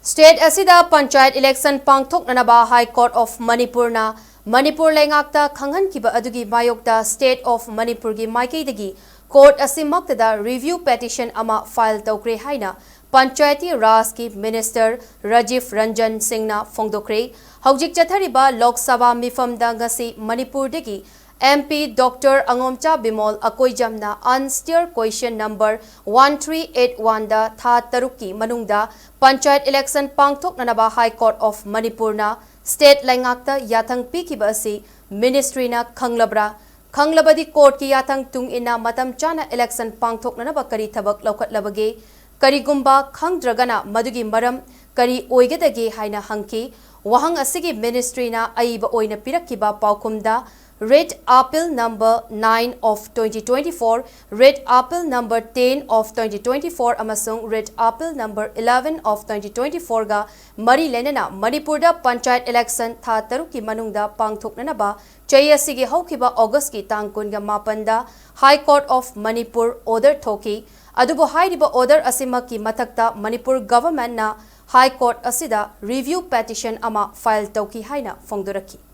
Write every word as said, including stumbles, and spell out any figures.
State ꯑꯁꯤꯗ panchayat election ꯄꯥꯡꯊꯣꯛꯅꯅꯕ High Court of ꯃꯅꯤꯄꯨꯔꯅ ꯃꯅꯤꯄꯨꯔ ꯂꯩꯉꯥꯛꯇ ꯈꯪꯍꯟꯈꯤꯕ ꯑꯗꯨꯒꯤ ꯃꯥꯌꯣꯛꯇ State of ꯃꯅꯤꯄꯨꯔꯒꯤ ꯃꯥꯏꯀꯩꯗꯒꯤ court ꯑꯁꯤꯃꯛꯇꯗ review petition ꯑꯃ file ꯇꯧꯈ꯭ꯔꯦ ꯍꯥꯏꯅ ꯄꯟꯆꯥꯌꯇꯤ ꯔꯥꯖꯀꯤ minister ꯔꯥꯖꯤꯕ ꯔꯟꯖꯟ ꯁꯤꯡꯅ ꯐꯣꯡꯗꯣꯛꯈ꯭ꯔꯦ꯫ ꯍꯧꯖꯤꯛ ꯆꯠꯊꯔꯤꯕ ꯂꯣꯛ ꯁꯚꯥ ꯃꯤꯐꯝꯗ ꯉꯁꯤ ꯃꯅꯤꯄꯨꯔꯗꯒꯤ MP Doctor ꯑꯉꯣꯝꯆꯥ Bimol ꯑꯀꯣꯏꯖꯝꯅ unsteer question number one three eight one ꯗ ꯊꯥ ꯇꯔꯨꯛꯀꯤ ꯃꯅꯨꯡꯗ panchayat election ꯄꯥꯡꯊꯣꯛꯅꯅꯕ High Court of ꯃꯅꯤꯄꯨꯔꯅ state ꯂꯩꯉꯥꯛꯇ ꯌꯥꯊꯪ ꯄꯤꯈꯤꯕ ꯑꯁꯤ ministryꯅ ꯈꯪꯂꯕ꯭ꯔꯥ? ꯈꯪꯂꯕꯗꯤ courtꯀꯤ ꯌꯥꯊꯪ ꯇꯨꯡ ꯏꯟꯅ ꯃꯇꯝ ꯆꯥꯅ election ꯄꯥꯡꯊꯣꯛꯅꯅꯕ ꯀꯔꯤ ꯊꯕꯛ ꯂꯧꯈꯠꯂꯕꯒꯦ? ꯀꯔꯤꯒꯨꯝꯕ ꯈꯪꯗ꯭ꯔꯒꯅ ꯃꯗꯨꯒꯤ ꯃꯔꯝ ꯀꯔꯤ ꯑꯣꯏꯒꯗꯒꯦ ꯍꯥꯏꯅ ꯍꯪꯈꯤ꯫ ꯋꯥꯍꯪ ꯑꯁꯤꯒꯤ ministryꯅ ꯑꯏꯕ ꯑꯣꯏꯅ ꯄꯤꯔꯛꯈꯤꯕ ꯄꯥꯎꯈꯨꯝꯗ, Writ Appeal number nine of twenty twenty-four, Writ Appeal number ten of twenty twenty-four ꯑꯃꯁꯨꯡ Writ Appeal number eleven of twenty twenty-four ꯒ ꯃꯔꯤ ꯂꯩꯅꯅ ꯃꯅꯤꯄꯨꯔꯗ ꯄꯟꯆꯥꯌꯠ election ꯊꯥ ꯇꯔꯨꯛꯀꯤ ꯃꯅꯨꯡꯗ ꯄꯥꯡꯊꯣꯛꯅꯅꯕ ꯆꯍꯤ ꯑꯁꯤꯒꯤ ꯍꯧꯈꯤꯕ Augustꯀꯤ ꯇꯥꯡ ꯀꯨꯟꯒ ꯃꯥꯄꯟꯗ High Court of Manipur order ꯊꯣꯛꯈꯤ꯫ ꯑꯗꯨꯕꯨ ꯍꯥꯏꯔꯤꯕ order ꯑꯁꯤꯃꯛꯀꯤ ꯃꯊꯛꯇ ꯃꯅꯤꯄꯨꯔ governmentꯅ High Court ꯑꯁꯤꯗ review petition ꯑꯃ file ꯇꯧꯈꯤ ꯍꯥꯏꯅ ꯐꯣꯡꯗꯣꯔꯛꯈꯤ꯫